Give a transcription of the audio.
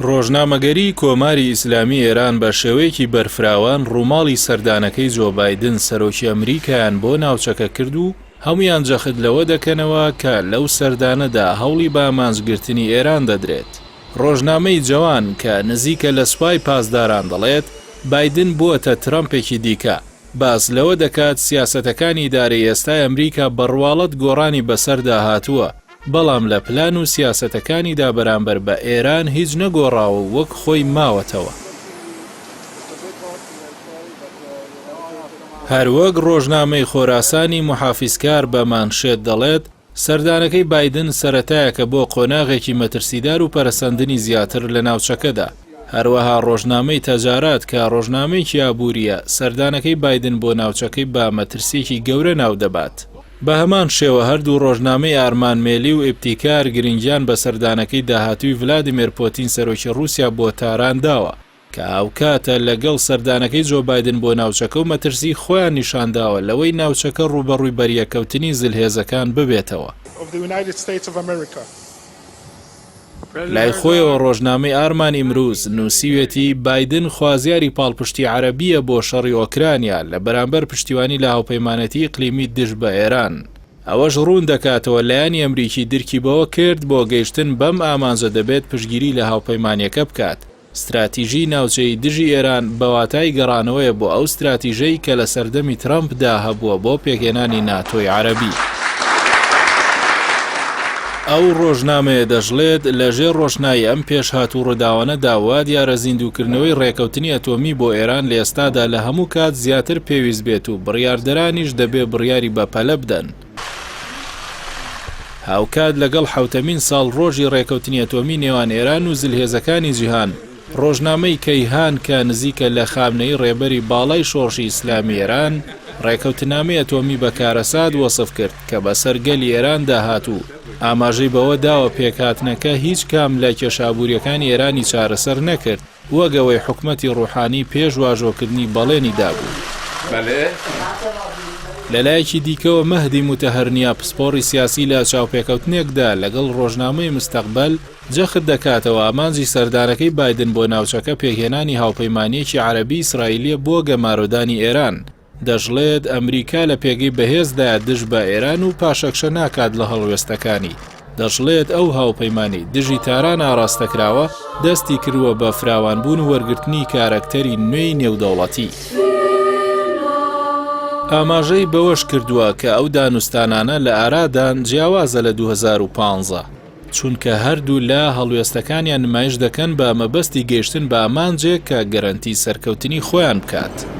ڕۆژنامەگەریی کۆماری ئیسلامی ئێران بە شێوەیەکی بەرفراوان ڕووماڵی سەردانەکەی جۆ بایدن سەرۆکی ئەمریکایان بۆ ناوچەکە کرد و هەموویان جەخت لەوە دەکەنەوە کە لەو سەردانەدا هەوڵی بەئامانجگرتنی ئێران دەدرێت. ڕۆژنامەی جەوان کە نزیکە لە سوپای پاسداران دەڵێت، بایدن بووەتە ترەمپێکی دیکە، باس لەوە دەکات سیاسەتەکانی ئیدارەی ئێستای ئەمریکا بە ڕواڵەت گۆڕانی بەسەردا هاتووە، بەڵام لە پلان و سیاسەتەکانیدا بەرامبەر بە ئێران هیچ نەگۆڕاوە و وەک خۆی ماوەتەوە. هەروەک ڕۆژنامەی خۆراسانی موحافیزکار بە مانشێت دەڵێت، سەردانەکەی بایدن سەرەتایەکە بۆ قۆناغێکی مەترسیدار و پەرەسەندنی زیاتر لە ناوچەکەدا. هەروەها ڕۆژنامەی تەجارات کە ڕۆژنامەیەکی ئابوورییە، سەردانەکەی بایدن بۆ ناوچەکەی بە مەترسییەکی گەورە ناودەبات. بە هەمان شێوە هەردوو ڕۆژنامەی ئارمان مێلی و ئیبتیکار گرنگیان بە سەردانەکەی داهاتووی ڤلادیمێر پۆتین سەرۆکی ڕووسیا بۆ تاران داوە کە هاوکاتە لەگەڵ سەردانەکەی جۆ بایدن بۆ ناوچەکە و مەترسیی خۆیان نیشانداوە لەوەی ناوچەکە ڕووبەڕووی بەریەککەوتنی زلهێزەکان ببێتەوە. لای خۆیەوە ڕۆژنامەی ئارمان ئیمروز نووسیوێتی، بایدن خوازیاری پاڵپشتی عەرەبییە بۆ شەڕی ئۆکرانیا لە بەرامبەر پشتیوانی لە هاوپەیمانێتی ئیقلیمی دژ بە ئێران. ئەوەش ڕوون دەکاتەوە لایەنی ئەمریکی درکی بەوە کرد بۆ گەیشتن بەم ئامانجە دەبێت پشتگیری لە هاوپەیمانییەکە بکات. ستراتیژیی ناوچەیی دژی ئێران بە واتای گەڕانەوەیە بۆ ئەو ستراتیژەی کە لە سەردەمی ترەمپدا هەبووە بۆ پێکهێنانی ناتۆی عەرەبی. ئەو ڕۆژنامەیە دەشڵێت، لە ژێر ڕۆشنایی ئەم پێشهات و ڕووداوانەدا وا دیارە زیندووکردنەوەی ڕێکەوتنی ئەتۆمی بۆ ئێران لە ئێستادا لە هەموو کات زیاتر پێویست بێت و بڕیاردەرانیش دەبێ بڕیاری بەپەلە بدەن. هاوکات لەگەڵ حەوتەمین ساڵڕۆژی ڕێکەوتنی ئەتۆمی نێوان ئێران و زلهێزەکانی جیهان، ڕۆژنامەی کەیهان کە نزیکە لە خامنەیی ڕێبەری باڵای شۆڕشی ئیسلامی ئێران، ڕێکەوتنامەی ئەتۆمی بە کارەسات وەسف کرد کە بەسەر گەلی ئێراندا هات و ئاماژەی بەوە داوە پێکهاتنەکە هیچ کام لە کێشە ئابوورییەکانی ئێرانی چارەسەر نەکرد. وەک ئەوەی حکومەتی ڕوحانی پێش واژۆکردنی بەڵێنی دابوو. لەلایەکی دیکەوە مەهدی موتەهەرنیا پسپۆڕی سیاسی لە چاوپێکەوتنێکدا لەگەڵ ڕۆژنامەی مستەقبەل جەخت دەکاتەوە ئامانجی سەردانەکەی بایدن بۆ ناوچەکە پێکهێنانی هاوپەیمانییەکی عەرەبی ئیسرائیلییە بۆ گەمارۆدانی ئێران دەشڵێت، ئەمریکا لە پێگەی بەهێزدایە دژ بە ئێران و پاشەکشە ناکات لە هەڵوێستەکانی. دەشڵێت، ئەو هاوپەیمانەی دژی تاران ئاڕاستەکراوە، دەستی کردووە بە فراوانبوون و وەرگرتنی کارەکتەری نوێی نێودەوڵەتی. ئاماژەی بەوەشکردووە کە ئەو دانوستانانە لە ئارادان جیاوازە لە 2015. چونکە هەردوولا هەڵوێستەکانیان نمایش دەکەن بە مەبەستی گەیشتن بە ئامانجێک کە گەرەنتی سەرکەوتنی خۆیان بکات.